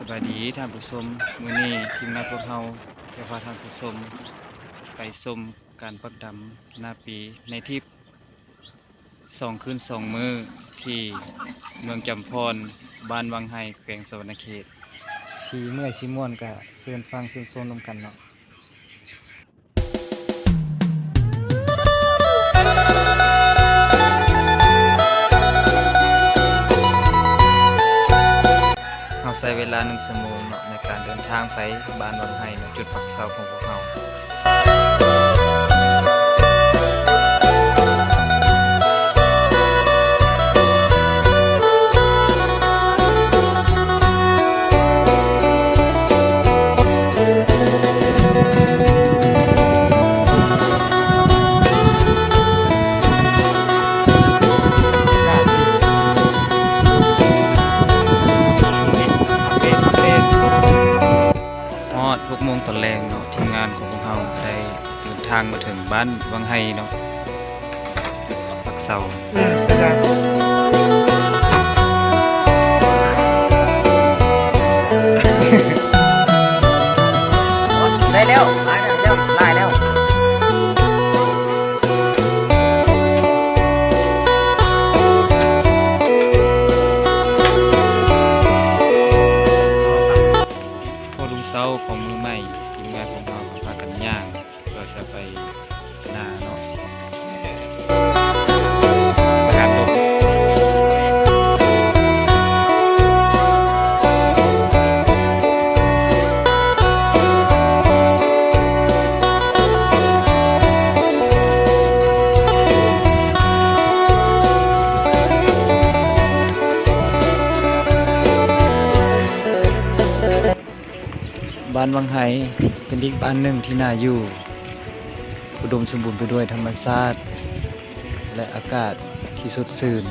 ສະບາຍດີທ່ານຜູ້ຊົມ, ມື້ນີ້ທີມງານພວກເຮົາຈະພາທ່ານຜູ້ຊົມໄປຊົມການປັກດຳນາປີໃນທຣິບສອງຄືນສອງມື້ ທີ່ເມືອງຈຳພອນ ບ້ານວັງໄຮ ແຂວງສະຫວັນນະເຂດ. ຊິເມື່ອຍຊິມ່ວນກະເຊີນຟັງເຊີນຊົມນຳກັນເນາະ. ເຮົາໃຊ້ເວລາໜຶ່ງຊົ່ວໂມງເນາະ ໃນການເດີນທາງໄປບ້ານວັງໄຮເນາະ ຈຸດພັກເຊົາຂອງພວກເຮົາ. ຮອດຫົກໂມງຕອນແລງເນາະ ທີມງານຂອງພວກເຮົາໄດ້ເດີນທາງມາເຖິງບ້ານວັງໄຮເນາະ. ເຊົາ. ໄດ້ແລ້ວ ຫຼາຍແລ້ວ ຫຼາຍແລ້ວ. ພໍລຸງເຊົ້າຂອງມື້ໃໝ່ ທີມງານຂອງເຮົາກໍພາກັນຍ່າງ ເພື່ອຈະໄປນາເນາະ ໄປຫາກົບ. ບ້ານວັງໄຮເປັນອີກບ້ານໜຶ່ງທີ່ໜ້າຢູ່, ອຸດົມສົມບູນໄປດ້ວຍທຳມະຊາດ ແລະ ອາກາດທີ່ສົດຊື່ນ.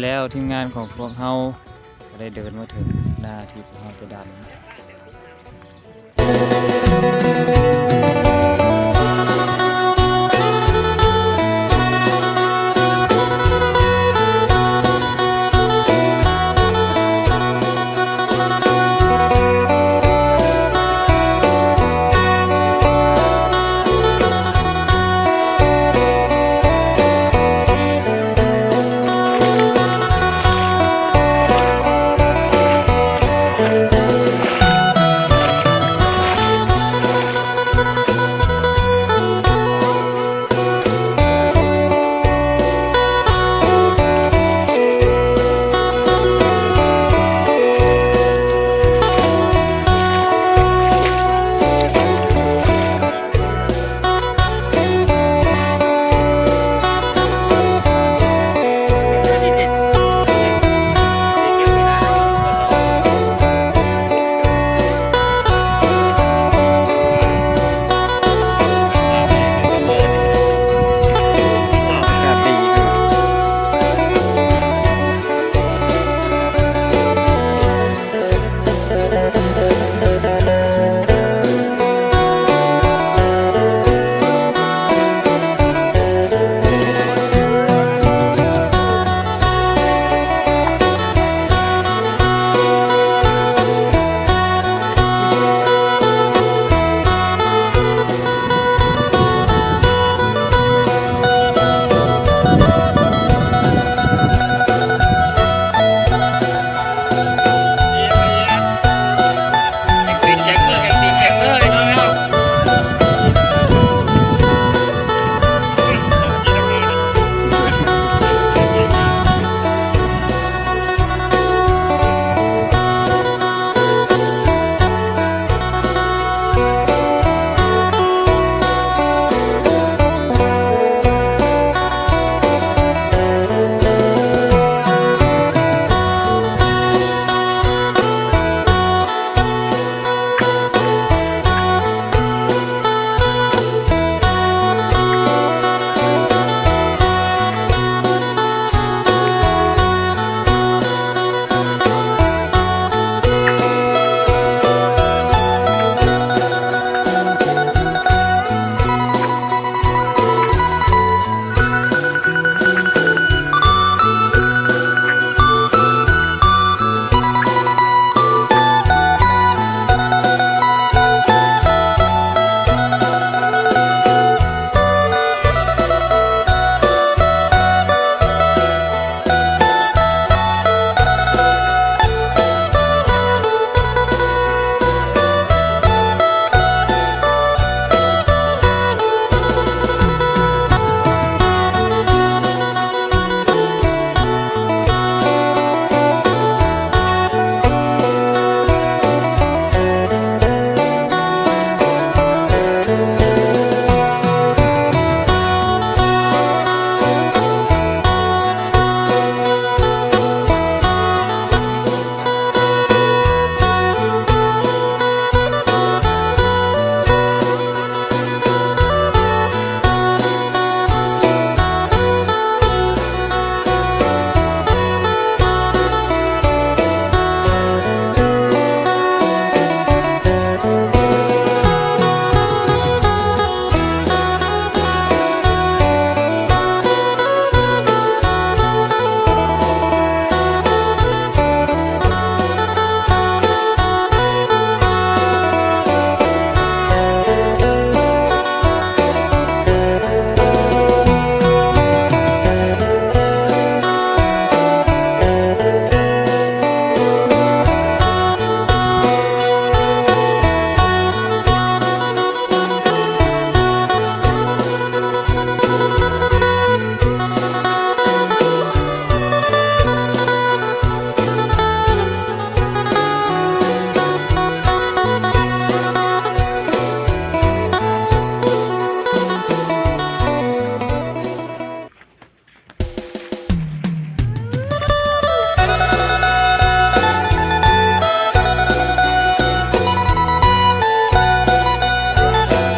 ແລ້ວທີມງານຂອງພວກເຮົາກໍໄດ້ເດີນມາເຖິງໜ້າທີ່ພວກເຮົາຈະດັນ.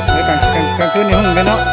ເອີ ກາງ ກາງ ກາງຄືນນີ້ຮຸ່ງເດ້ເນາະ.